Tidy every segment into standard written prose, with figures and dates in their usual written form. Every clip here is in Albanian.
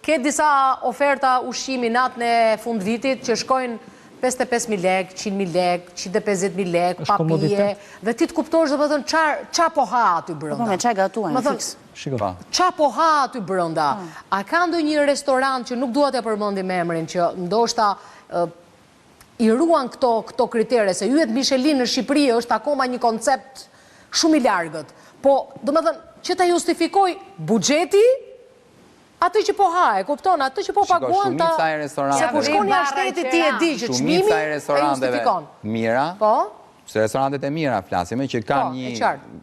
Ke disa oferta ushqimi natën e fundvitit që shkojnë 55.000 lek, 100.000 lek, 150.000 lek, pa pije, dhe ti të kuptosh domethënë ça, ça po ha aty brenda. Po, me ça gatuajnë, Domethënë, fiks. Shiko. Po. Ça po ha aty brenda? A ka ndonjë restorant që nuk dua t'ja përmendim emrin, që ndoshta ë, i ruan këto këto kritere, se yjet Michelin në Shqipëri është akoma një koncept shumë i largët. Po, domethënë, që ta justifikoj buxheti atë që po ha, e kupton, atë që po Shiko, paguan ta... shumica e restoranteve- Se kur shkon jashtë shtetit ti e di që çmimi Shumica e e restoranteve justifikon. mira, Po, se restorantet e mira flasim, e, që po, kanë e një qartë.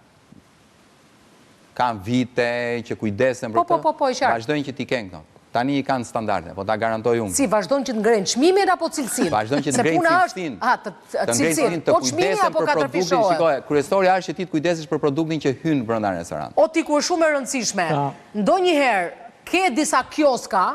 kanë vite që kujdesen për Po, po, këtë, po, po, e qartë. vazhdojnë që t'i kenë këto. Tani i kanë standarde, po ta garantoj unë. Si, vazhdon që të ngrejnë çmimin apo cilësinë? Vazhdojnë që të Se ngrejnë puna është- cilësinë. A, të, Të ngrejnë cilësinë. cilësinë, të Po çmimi kujdesen apo për produktin, katërfishohet? shikoje, kryesorja është që ti të kujdesesh për produktin që hyn brenda në restorant. O ti ku është shumë e rëndësishme. Ta. Ndonjëherë ke disa kioska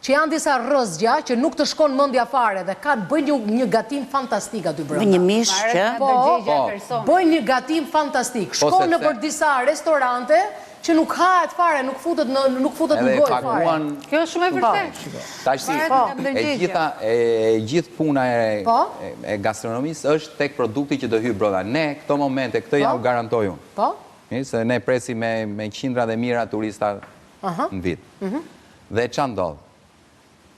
që janë disa rrëzgja që nuk të shkon mendja fare dhe kanë bëjnë një, një gatim fantastik aty brenda. Një mish që... Po, Ndërgjegja e Po. personit. Bëjnë një gatim fantastik. Po, Shkon në sepse- për disa restorante që nuk hahet fare, nuk futet në nuk futet në Edhe e gojë fare. paguan Kjo është shumë e vërtetë. Tash si, Varet nga e ndërgjegja. gjitha e, e gjithë puna e, Po. e, e gastronomisë është tek produkti që do hyjë brenda. Ne këto momente, këtë ja u garantoj unë. Po? Mirë, se ne presim me, me qindra dhe mijëra turista në vit. Mhm. Dhe ça ndodh?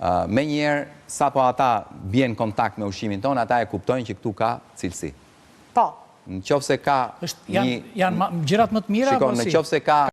Uh, me njëherë, sa po ata bien në kontakt me ushqimin tonë, ata e kuptojnë që këtu ka cilësi. Po. Në qoftë se ka Është janë janë ma- gjërat më të mira Shiko, apo në si? qoftë se ka.